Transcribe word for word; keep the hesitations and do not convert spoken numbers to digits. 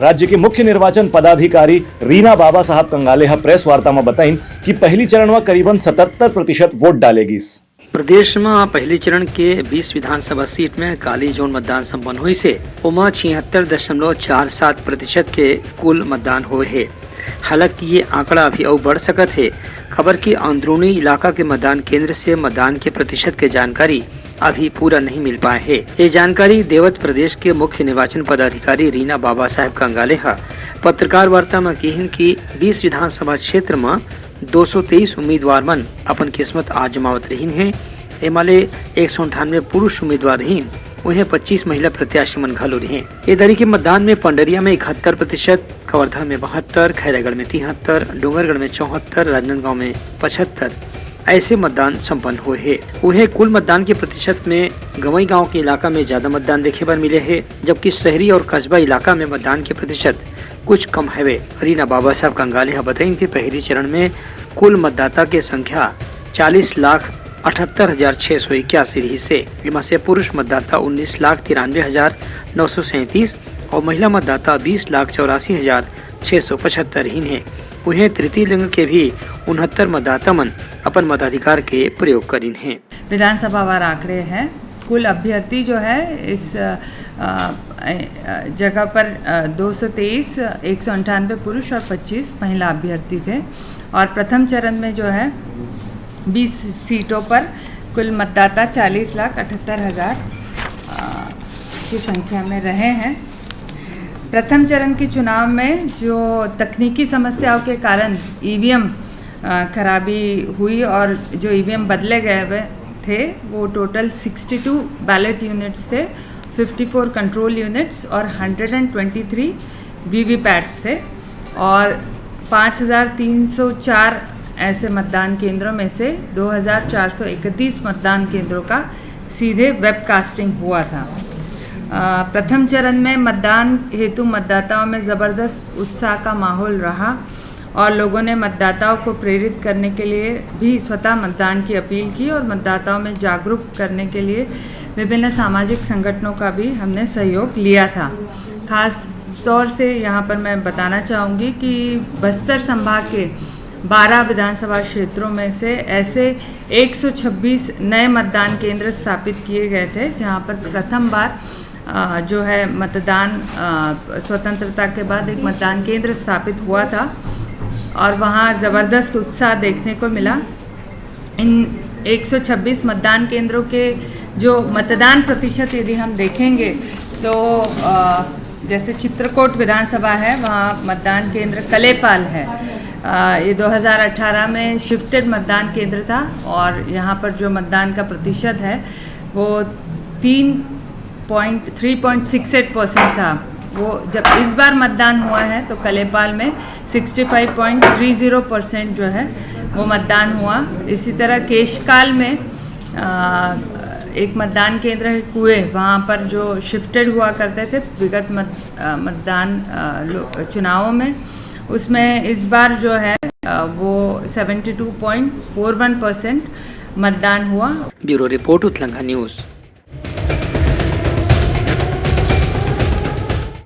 राज्य के मुख्य निर्वाचन पदाधिकारी रीना बाबा साहब कंगाले ह प्रेस वार्ता म बताइन कि पहली चरण म करीबन सतहत्तर प्रतिशत वोट डाले गिस। प्रदेश म पहली चरण के बीस विधानसभा सीट में काली जोन मतदान संपन्न होइस हे, ओमा छिहत्तर दशमलव चार सात प्रतिशत के कुल मतदान होए हे। हालांकि ये आंकड़ा अभी अउ बढ़ सकत हे, काबर कि अंदरूनी इलाका के मतदान केंद्र से मतदान के प्रतिशत के जानकारी अभी पूरा नहीं मिल पाए हे। ये जानकारी देवत प्रदेश के मुख्य निर्वाचन पदाधिकारी रीना बाबा साहेब कंगाले ह पत्रकार वार्ता म किहिन कि बीस विधानसभा क्षेत्र म दो सौ तेईस उम्मीदवार मन अपन किस्मत आजमावत रहिन हे। एमा ले एक सौ अंठानवे पुरुष उम्मीदवार रहिन, उहें पच्चीस महिला प्रत्याशी मन घलो रहिन। ये दरी के मतदान में पंडरिया में इकहत्तर प्रतिशत, कवर्धा में बहत्तर, खैरागढ़ में तिहत्तर, डोंगरगढ़ में चौहत्तर, राजनांदगांव में पचहत्तर ऐसे मतदान संपन्न हुए हे। उहें कुल मतदान के प्रतिशत में गंवई गांव के इलाका में ज्यादा मतदान देखे बर मिले हे, जबकि शहरी और कस्बा इलाका में मतदान के प्रतिशत कुछ कम हवे। रीना बाबा साहब कंगाले ह बताइन कि पहली चरण में कुल मतदाता के संख्या चालीस लाख अठहत्तर हजार छह सौ इक्यासी रहिस हे। एमा से पुरुष मतदाता उन्नीस लाख तिरानवे हजार नौ सौ सैंतीस और महिला मतदाता बीस लाख चौरासी हजार छह सौ पचहत्तर रहिन हे। उहें तृतीय लिंग के भी उनहत्तर मतदाता मन अपन मताधिकार के प्रयोग करिन हे। विधानसभा वार आंकड़े हैं। कुल अभ्यर्थी जो है इस, अ, अ, जगह पर, अ, दो सौ तेईस, एक सौ अंठानवे पुरुष और पच्चीस महिला अभ्यर्थी थे और प्रथम चरण में जो है बीस सीटों पर कुल मतदाता चालीस लाख अठहत्तर हजार, अ, की संख्या में रहे हैं। प्रथम चरण के चुनाव में जो तकनीकी समस्याओं के कारण ईवीएम, अ, खराबी हुई और जो ईवीएम बदले गए हुए थे, वो total sixty two ballot units थे, फिफ्टी फोर कंट्रोल यूनिट्स और हंड्रेड एंड ट्वेंटी थ्री वीवीपैट्स थे और पाँच हज़ार तीन सौ चार ऐसे मतदान केंद्रों में से दो हज़ार चार सौ इकतीस मतदान केंद्रों का सीधे वेबकास्टिंग हुआ था। अ, प्रथम चरण में मतदान हेतु मतदाताओं में ज़बरदस्त उत्साह का माहौल रहा और लोगों ने मतदाताओं को प्रेरित करने के लिए भी स्वतः मतदान की अपील की और मतदाताओं में जागरूक करने के लिए विभिन्न सामाजिक संगठनों का भी हमने सहयोग लिया था। खास तौर से यहाँ पर मैं बताना चाहूँगी कि बस्तर संभाग के बारह विधानसभा क्षेत्रों में से ऐसे एक सौ छब्बीस नए मतदान केंद्र स्थापित किए गए थे, जहाँ पर प्रथम बार, अ, जो है मतदान, अ, स्वतंत्रता के बाद एक मतदान केंद्र स्थापित हुआ था और वहाँ ज़बरदस्त उत्साह देखने को मिला। इन एक सौ छब्बीस मतदान केंद्रों के जो मतदान प्रतिशत यदि हम देखेंगे तो, अ, जैसे चित्रकूट विधानसभा है, वहाँ मतदान केंद्र कलेपाल है। अ, ये दो हज़ार अठारह में शिफ्टेड मतदान केंद्र था और यहाँ पर जो मतदान का प्रतिशत है वो तीन point, three point six eight percent था। वो जब इस बार मतदान हुआ है तो कलेपाल में sixty five point three zero percent जो है वो मतदान हुआ। इसी तरह केशकाल में, अ, एक मतदान केंद्र है कुए, वहाँ पर जो शिफ्टेड हुआ करते थे विगत मत-, अ, मतदान, अ, लो-, चुनावों में, उसमें इस बार जो है, अ, वो seventy two point four one percent मतदान हुआ। Bureau report, Utlangha news.